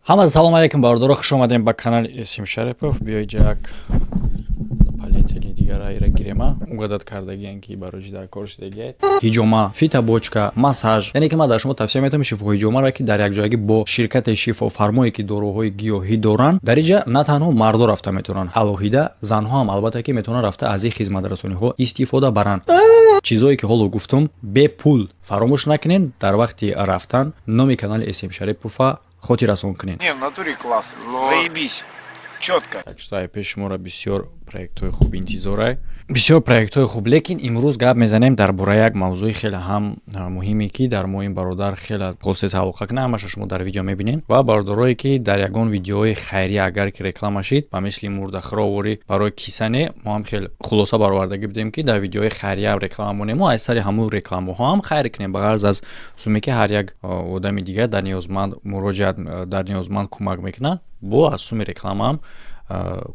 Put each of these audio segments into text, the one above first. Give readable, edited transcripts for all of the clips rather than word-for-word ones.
Ҳама салом алейкум, бародаро, хуш омадем ба канали Эсим Шарипов. Биёед, як полиэтилени дигараира гирема. Угадать кардагиян, ки барои чӣ дар кор шудагия. Ҳиҷома, фитобочка, массаж. Яъне ки ман дар шумо тавсия метавам шифо ҳиҷомаро, ки дар якҷоягӣ бо ширкати шифофармое, ки доруҳои гиёҳӣ доранд. Дар инҷа на танҳо мардо рафта метавонанд, алоҳида занҳо ҳам албатта ки метавонанд рафта аз ин хизматрасониҳо истифода баранд. Чизое ки ҳоло гуфтум, бепул. Фаромӯш накунед, дар вақти рафтан номи канали Эсим Шарипова хотиррасон кунед. Не, в натуре класс. Заебись. Четко. Так что ай пеши шуморо бисёр проектҳои хуб интизорай, бисёр проектҳои хуб. Лекин имрӯз гап мезанем дар бораи як мавзӯи хеле ҳам муҳиме, ки дар мо ин бародар хеле хостес ҳалоқа кунад. Ҳамаша шумо дар видео мебинед. Ва бародарое, ки дар ягон видеои хайрия агар ки реклама шид, ба мисли мурдахӯровори барои кисане, мо ҳам хеле хулоса баровардагӣ будем, ки дар видеои хайрия реклама монем, мо аз сари ҳамун рекламаҳо ҳам хайр кунем, ба ғарз аз суме, ки ҳар як одами дигар дар ниёзманд муроҷиат, дар ниёзманд кӯмак мекунад, бо аз суми рекламаам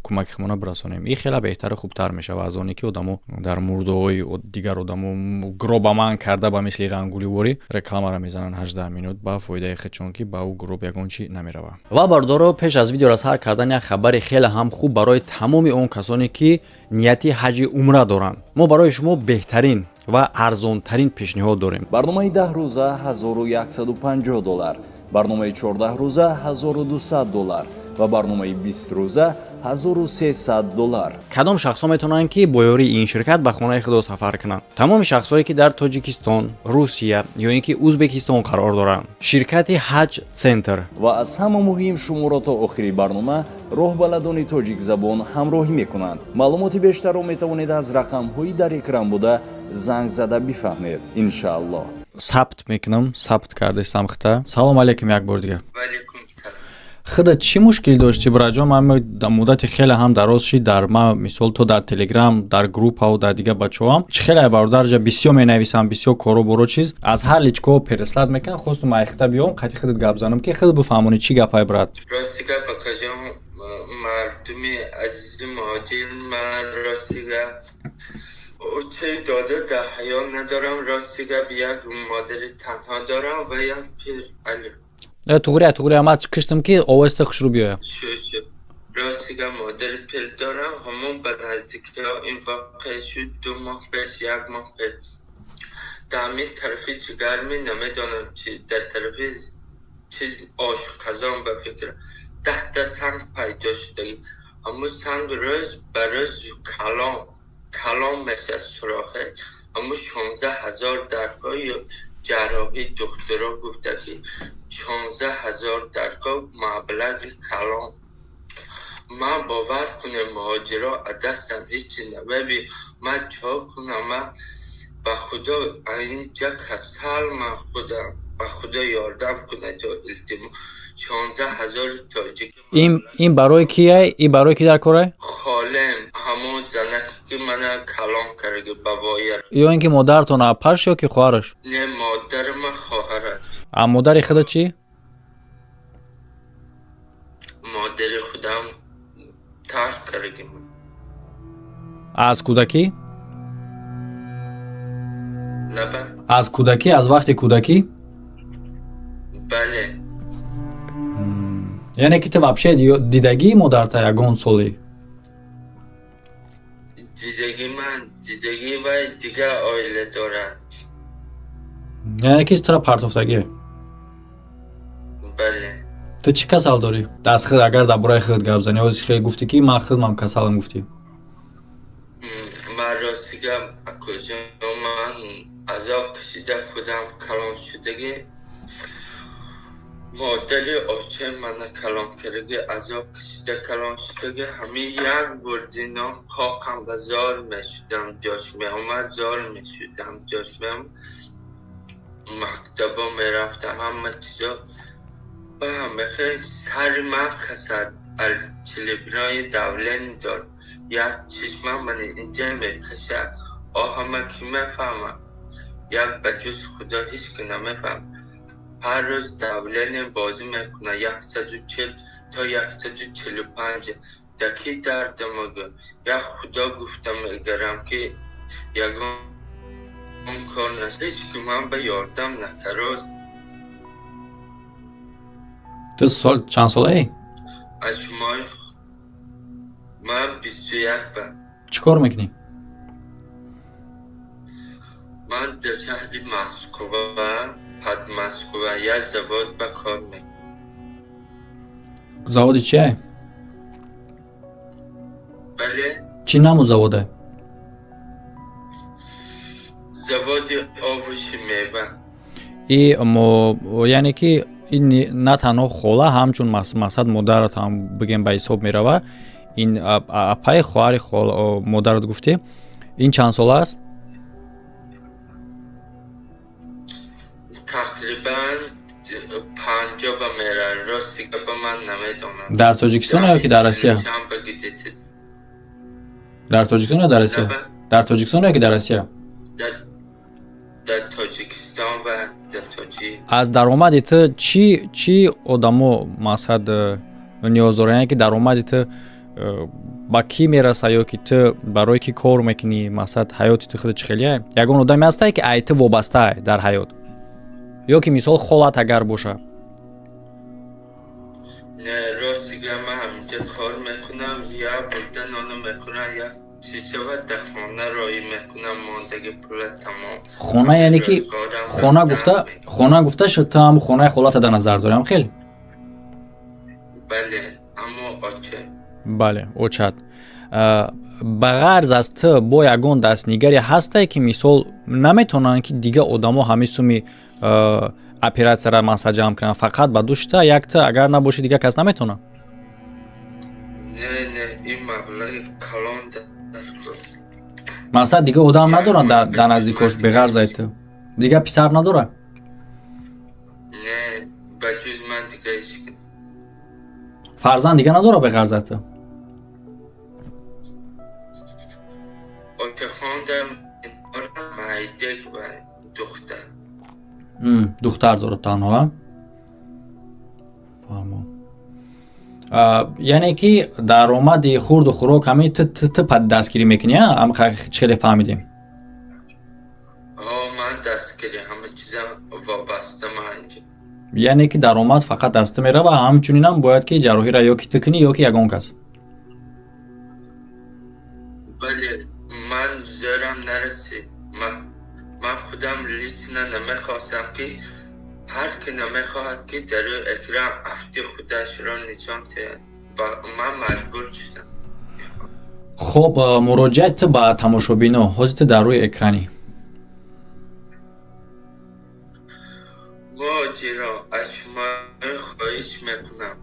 кӯмаки худмона бирасонем. Ин хеле беҳтару хубтар мешавад аз оне, ки одамо дар мурдаҳои дигар одамо гробаман карда, ба мисли рангуливорӣ рекламаро мезананд 18 минут ба фоидаи худ, чунки ба ӯ гроб ягон чи намеравад. Ва бародаро, пеш аз видеоро сар кардан як хабари хеле ҳам хуб барои тамоми он касоне, ки нияти ҳаҷи умра доранд. Мо барои шумо беҳтарин ва арзонтарин пешниҳод дорем. Барномаи 10 рӯза 1150 доллар, барномаи 14 рӯза 1200 доллар ва барномаи 20 рӯза 1300 доллар. Кадом шахсҳо метавонанд, ки бо ёрии ин ширкат ба хонаи худо сафар кунанд? Тамоми шахсҳое, ки дар Тоҷикистон, Русия ё ин ки Узбекистон қарор доранд. Ширкати Ҳаҷ Центр. Ва аз ҳама муҳим, шуморо то охири барнома роҳбаладони тоҷикзабон ҳамроҳӣ мекунанд. Маълумоти бештарро метавонед аз рақамҳои дар экран буда занг зада бифаҳмед, иншааллоҳ. Сабт мекунам, сабт кардестам хита. Салом алейкум як бор дигар. Худа чӣ мушкил доштӣ, бираҷон? Ман муддати хеле ҳам дароз шид, дар ма мисол то дар Телеграм, дар группаву дар дигар бачаҳоам чӣ хеле бародарҷа бисёр менависам, бисёр коро боро чиз аз ҳар личкаҳо переслать мекунам. Хостум айхта биём, қати худат гап занам, ки худ бифаҳмонӣ чӣ гапай, брат. Рости гап, акаҷон, мардуми азизи муҳоҷир, ман рости гап очаи дода дар ҳаёт надорам. Рости гап, як модари танҳо дорам ва як пир. Алё. Туғри, туғри, ама киштам, ки овозта хушрӯ биёя. Рости гап, модари пир дорам. Ҳамон ба наздикиҳо ин воқеа шуд, 2 моҳ пеш, як моҳ пеш. Дар ҳамин тарафи ҷигарми, намедонам чи, дар тарафи чиз, ошқазон, ба фикр, 10 та санг пайдо шудагӣ. Ҳамун санг рӯз ба рӯз калон калон мешад, сурохе. Ҳамун 16 000 даркор ҷарроҳӣ. Духтуро гуфта, ки 16 000 даркор, маблағи калон. Ман, бовар кунем, муҳоҷиро, аз дастам ҳечи набаби. Ман чо кунам? Ман ба худо инҷа касал, ман худам, ба худо ёрдам кунед, илтимос. 16 000 тоҷик. Ин барои кияй? Ин барои ки дар корай? Холем, ҳамон занаке, ки мана калон кардаги, бабоя. Ё ин ки модаратон, апаш ё ки хоҳараш? Не, модари ман хоҳарат. А модари худа чӣ? Модари худам тарк кардаги ман. Аз кӯдакӣ? Лаба. Аз кӯдакӣ, аз вақти кӯдакӣ? Бале. Яъне ки ту вообще дидагии модарта ягон солӣ? Дидагӣ, ман дидагӣ, вай дигар оила дорад. Яъне ки тура партофтагӣ? Бале. Ту чӣ касал дорӣ? Даст худ, агар дар бораи худат гап занӣ. Ҳозир хеле гуфтӣ, ки ман худмам касалам, гуфтӣ. Ман, рости гап, акоҷон, ман азоб кашида худам калон шудагӣ. Модари очаи мана калон кардаги, азоб кашида калон шудаги. Ҳамин як бор дином қоқам ба зор мешудам, ҷош меомад, зор мешудам, ҷош меомад, мактабо мерафтам, ҳама чизо ба ҳама. Сари ман касад, арчилибнои давление дор, як чишмам ман инҷа мекашад. Оҳама ки мефаҳмад? Як ба ҷуз Худо ҳеҷ ки намефаҳмад. Ҳар рӯз давление бозӣ мекунад, 140 то 145. Даки дардамага як Худо гуфта мегарам, ки ягон кор нас, ҳеҷ ки ман ба ёрдам накард. Ту чанд солаӣ? Аз шумо ман 21 ба. Чӣ кор мекунӣ? Ман дар шаҳри Москва, Подмосква, як завод ба кор мекунам. Заводи чие? Бале. Чӣ намуд заводе? Заводи овощи, мева. И мо, яъне ки ин на танҳо хола, ҳамчун мақсад модарат ҳам бигем ба ҳисоб мерава. Ин апаи хоҳари модарат гуфтӣ, ин чанд сола аст? Тақрибан 50 ба мера. Рости гапа, ман намедонам. Дар Тоҷикистон ё ки дар Россия? Дар Тоҷикистон ё дар Россия? Дар Тоҷикистон ё ки дар Россия? Дар Тоҷикистон ва дар Тоҷик. Аз даромади ту чӣ чӣ одамо, мақсад, ниёз доранд? Яъне ки даромади ту ба кӣ мераса ё ки ту барои кӣ кор мекунӣ? Мақсад, ҳаёти ту худ чӣ хелия? Ягон одаме ҳастае, ки ай ту вобастае дар ҳаёт, ё ки мисол холат агар боша? Не, рости гап, ман ҳаминҷа кор мекунам, як бурда нону мехӯрам, як чӣ шавад, дар хона роӣ мекунам мондаги пула, тамом. Хона, яъне ки хона гуфта, хона гуфта шуд, ту ҳам хонаи холата дар назар дорӣ, ҳам хел? Бале, аммо оча. Бале, очат. Ба ғарз аз ту бо ягон дастнигаре ҳастае, ки мисол наметавонанд, ки дига одамо ҳамин суми оператсияра мақсад ҷамъ кунанд, фақат ба душта якта агар набоши, дигар кас наметавонад? Не, не, ин маблағи калон. Мақсад, дига одам надоранд дар наздикош беғарз ай ту? Дигар писар надорад? Не, ба ҷуз ман дига ҳеҷ. Фарзанд дига надорад беғарз ай ту? Очахондам майдек ва духтар. Духтар дорад танҳо. Фаҳмо, яъне ки даромади хурду хӯрок ҳамин ту дастгирӣ мекунӣ, чӣ хеле фаҳмидем? Ман дастгирӣ, ҳама чизам вобаста ман. Яъне ки даромад фақат аз ту мерава, ҳамчунинам бояд ки ҷарроҳиро ё ки ту кунӣ, ё ки ягон кас. Бале, ман зӯрам нарасид. Ман худам лично намехостам, ки ҳар ки намехоҳад, ки дар рӯи экран афти худашро нишон диҳад. Ман маҷбур шудам. Хоб, муроҷиат ба тамошобино, ҳозир ту дар рӯи экранӣ. Муҳоҷиро, аз шумо хоҳиш мекунам,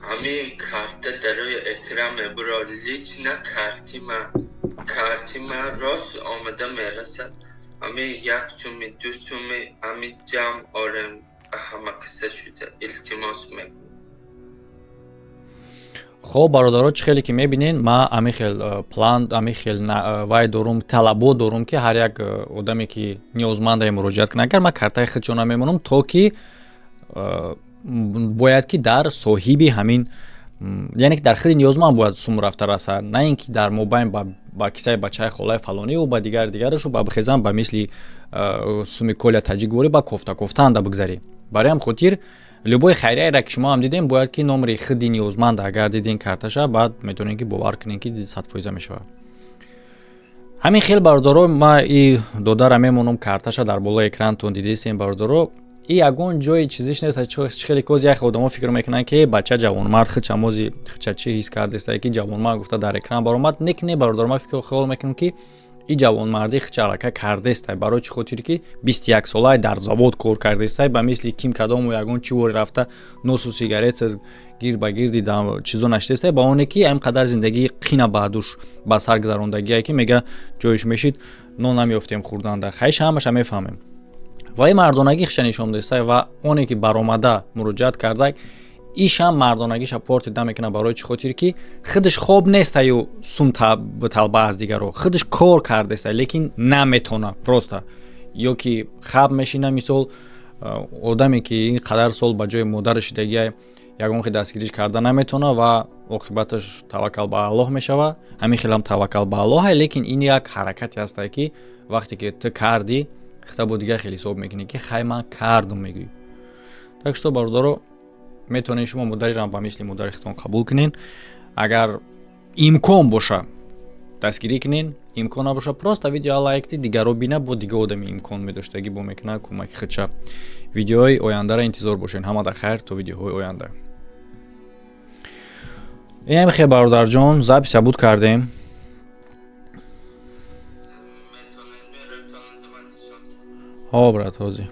ҳамин карта дар рӯи экран мебуро, лично карти ман рост омада мерасад. Ҳамин як суми, ду суми ҳамин ҷамъ орем, ҳама қисса шуда, илтимос мекунам. Хоб, бародаро, чӣ хеле ки мебинед, ман ҳамин хел план, ҳамин хел вай дорум, талабот дорум, ки ҳар як одаме, ки ниёзмандае, муроҷиат кунад. Агар ман картаи худшона мемонам, то ки бояд ки дар соҳиби ҳамин, яъне ки дар худи ниёзманд бояд сум рафта расад, на ин ки дар мобайн ба кисаи бачаи холаи фалониву ба дигар дигарашу ба бихезан, ба мисли суми коля таҷикворӣ ба кофта кофтаанда бигзарӣ. Барои ҳам хотир любой хайрияеро, ки шумо ҳам дидем, бояд ки номери худи ниёзманд агар дидем карташа, баъд метавонем ки бовар кунем, ки 100% мешавад. Ҳамин хел, бародаро, ма и додара мемонам, карташа дар болои экрантон дидистем. Бародаро, и ягон ҷои чизиш нест. Чӣ хеле коз як одамо фикр мекунанд, ки бача ҷавонмард хича мози хича чӣ ҳис кардеста, ки ҷавонмард гуфта дар экран баромад. Не, ки не, бародаро, ман фикр хаёл мекунам, ки и ҷавонмардӣ хича аллакай кардестай. Барои чӣ хотир ки 21 солаи дар завод кор кардестай, ба мисли ким кадому ягон чӣ вори рафта носу сигарет гирд ба гирди чизо наштестай, ба оне ки ҳам қадар зиндагии қина ба душ ба сар гузарондагие, ки мега ҷоиш мешид, нон намеёфтем хӯрданда. Хайша, ҳамаша мефаҳмем ва ин мардонагӣ хиша нишон дестай ва оне ки баромада муроҷиат карда, ишам мардонагиша портида мекунад. Барои чӣ хотир ки худаш хоб нестаю сум талба аз дигаро, худаш кор кардеста, лекин наметона просто, ё ки хаб мешина. Мисол, одаме ки ин қадар сол ба ҷои модараш шидагия, ягон хел дастгириш карда наметона ва оқибаташ таваккал ба Аллоҳ мешава. Ҳамин хелам таваккал ба Аллоҳ, лекин ин як ҳаракате ҳастае, ки вақте ки ту кардӣ, хита бо дигар хел ҳисоб мекунӣ, ки хай, ман кардум, мегӯӣ. Так что, бародаро. Метавонед шумо модариро ба мисли модари худтон қабул кунен. Агар имкон боша, дастгирӣ кунен, имкон набоша, просто видео лайкти, дигаро бина, бо дига одами имкон медоштагӣ бо мекунад кӯмаки худша. Видеои ояндаро интизор бошед. Ҳамада хайр, то видеоҳои оянда. Инам хе, бародарҷон, запись буд кардем. Метавонед мератонед ба нишон? Ҳо, брат, ҳозир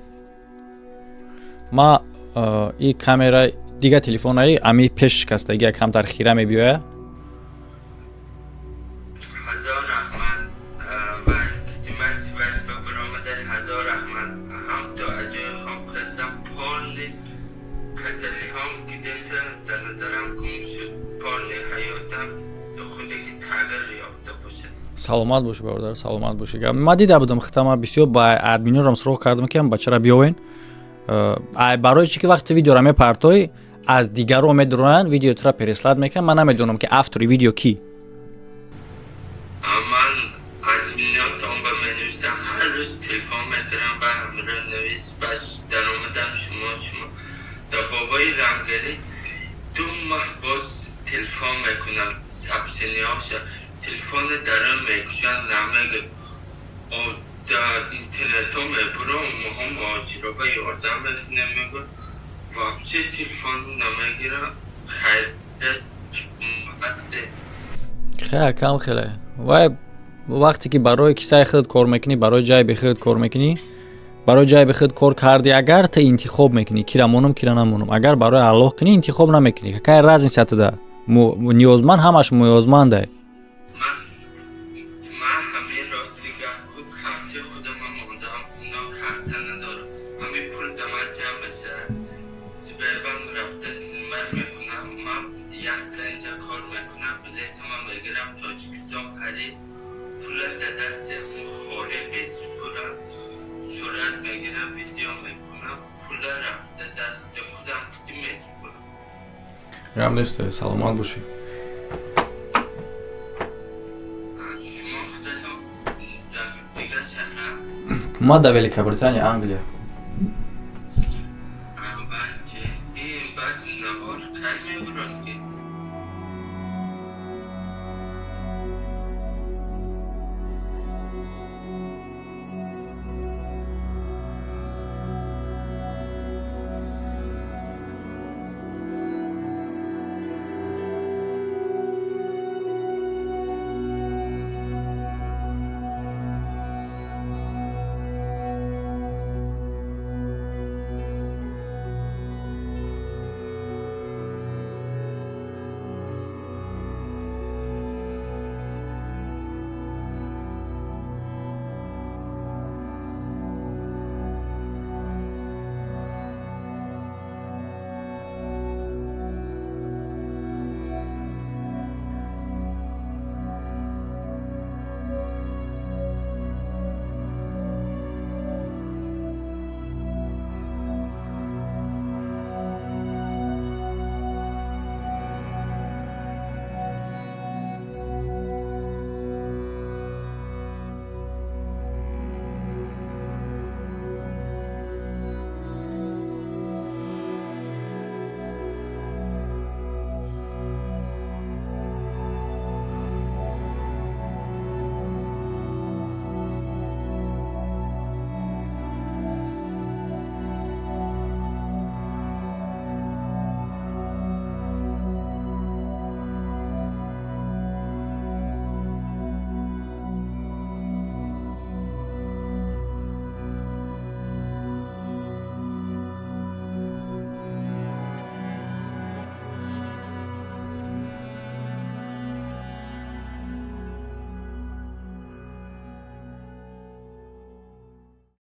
ма и камера дига телефонаи ами пеш шикастагия камтар хира мебиёя. Ҳазор раҳмат ва китимас вайс ба баромада. Ҳазор раҳмат. Ҳам то аҷои хом хестам, полный касалиҳом где-то дар назарам гум шуд, полный ҳаётам худе ки тағйир ёфта бошад. Саломат бошӣ, бародар, саломат бошӣ. Гап ма дида будам хитама бисёр, ба админорам суроғ кардам, ки бачара биёвен. Барои чӣ ки вақте видеоро мепартоӣ, аз дигарон медуроянд, видео тура переслать мекунанд. Ман намедонам, ки автори видео кӣ. Ман админотон ба менависам, ҳар рӯз телефон мекунам ба ҳамро навис баш даромадам. Шумо дар бобои рамзалӣ 2 моҳ боз телефон мекунам, сообщениҳоша телефони дарон мекушанд, намега. Дар интернетҳо мебурам, моҳо муҳоҷиро ба ёрдам мекунем, мегӯ, вообще телефон намегирам. Хайр. Хеле кам, хеле. Вай вақте ки барои кисаи худат кор мекунӣ, барои ҷайби худат кор мекунӣ, барои ҷайби худ кор кардӣ, агар ту интихоб мекунӣ, кира монам, кира намонам. Агар барои Аллоҳ кунӣ, интихоб намекунӣ. Какая разница туда? Ниёзманд ҳамаш ниёзманде. Ман ҳамин рости гап ку, карти худама мондам, уно карта надорам. Ҳамин пул даман ҷамъ мешавад, Сбербанк рафта снимать мекунам. Ман якта инҷа кор мекунам, билетама мегирам Тоҷикистон, пари пула дар дасти ҳамун холе месупурам, сурат мегирам, видео мекунам, пула рафта дасти худам кути месупурам. Гап нест, саломат бошӣ. Шумо худатон дар дигар шаҳрам? Ма дар Великобритания, Англия. Баъд ин баъд навор кай мебурад ки?